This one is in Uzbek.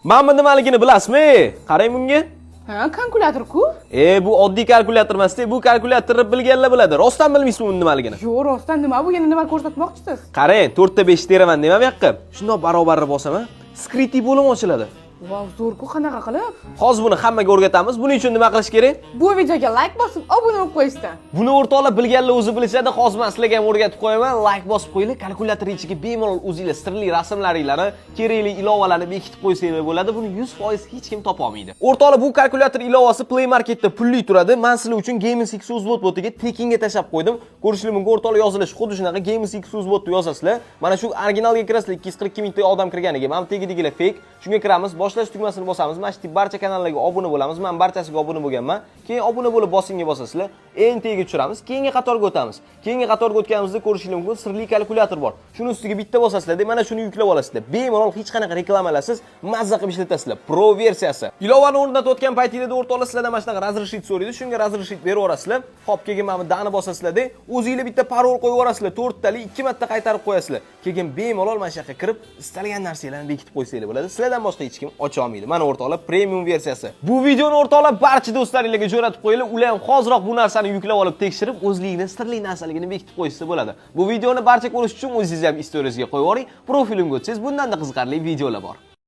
Mana bu nimaligini bilasizmi? Qarang bunga. Ha, kalkulyator-ku. E, bu oddiy kalkulyator emas-da, bu kalkulyatorni bilganlar biladi. Rostdan bilmaysizmi buni nimaligini? Yo'q, rostdan nima bu? Yana nima ko'rsatmoqchisiz? Qarang, 4 ta 5 teraman nima bu yoqqa? Shundoq barobarni bosaman, скрытый bo'lim ochiladi. Vau, zo'r-ku, qanaqa qilib? Hozir buni hammaga o'rgatamiz. Buning uchun nima qilish kerak? Bu videoga like bosib, obuna bo'lib qo'yishdi. Buni o'rtoqlar bilganlar o'zi bilishadi. Hozir men sizlarga ham o'rgatib qo'yaman. Like bosib qo'yinglar. Kalkulyator ichiga bemalol o'zinglar sirli rasmlaringlarni, kerakli ilovalarni bekitib qo'ysanglar bo'ladi. Buni 100% hech kim topa olmaydi. O'rtoqlar, bu kalkulyator ilovasi Play Marketda pulli turadi. Men sizlar uchun Gaming X Uzbot botiga tekinga tashlab qo'ydim. Ko'rishingiz mumkin, o'rtoqlar, yozilishi xuddi shunaqa Gaming X Uzbot deb yozasizlar. Mana shu originalga kirasizlar, 242 mingta odam kirganiga. Mana bu tagidagilar fake. Shunga kiramiz, boshlash tugmasini bosamiz. Mana shu barcha kanallarga obuna bo'lamiz. Men barchasiga obuna bo'lganman. Keyin obuna bo'lib bosingga bosasizlar. Eng tagiga tushiramiz. Keyingi qatorga o'tamiz. Keyingi qatorga o'tganimizda ko'rishingiz mumkin, sirli kalkulyator bor. Shuni ustiga bitta bosasizlar, mana shuni yuklab olasizlar. Bemalol hech qanaqa reklamalarsiz mazza qilib ishlatasizlar. Pro versiyasi. Ilovani o'rnatayotgan paytingizda, o'rtoqlar, sizlardan mana shunaqa разрешить so'raydi. Shunga разрешить berib yuborasizlar. Xo'p, keyin mana bu да ni bosasizlar-da, o'zingizlar bitta parol qo'yib yuborasizlar. To'rttali ikki marta qaytarib qo'yasizlar. Keyin bemalol mana shu yoqqa kirib, istalgan narsanglarni bekitib qo'ysanglar bo'ladi. Sizlardan boshqa hech kim ocha olmaydi. Mana, o'rtoqlar, premium versiyasi. Bu videoni, o'rtoqlar, barcha do'stlaringlarga jo'natib qo'yinglar. Ular ham hoziroq bu narsani yuklab olib tekshirib, o'zligini sirli narsaligini bekitib qo'yishsa bo'ladi. Bu videoni barcha ko'rish uchun o'zingiz ham istoriyaga qo'yib yuboring. Profilimga o'tsangiz, bundan da qiziqarli videolar bor.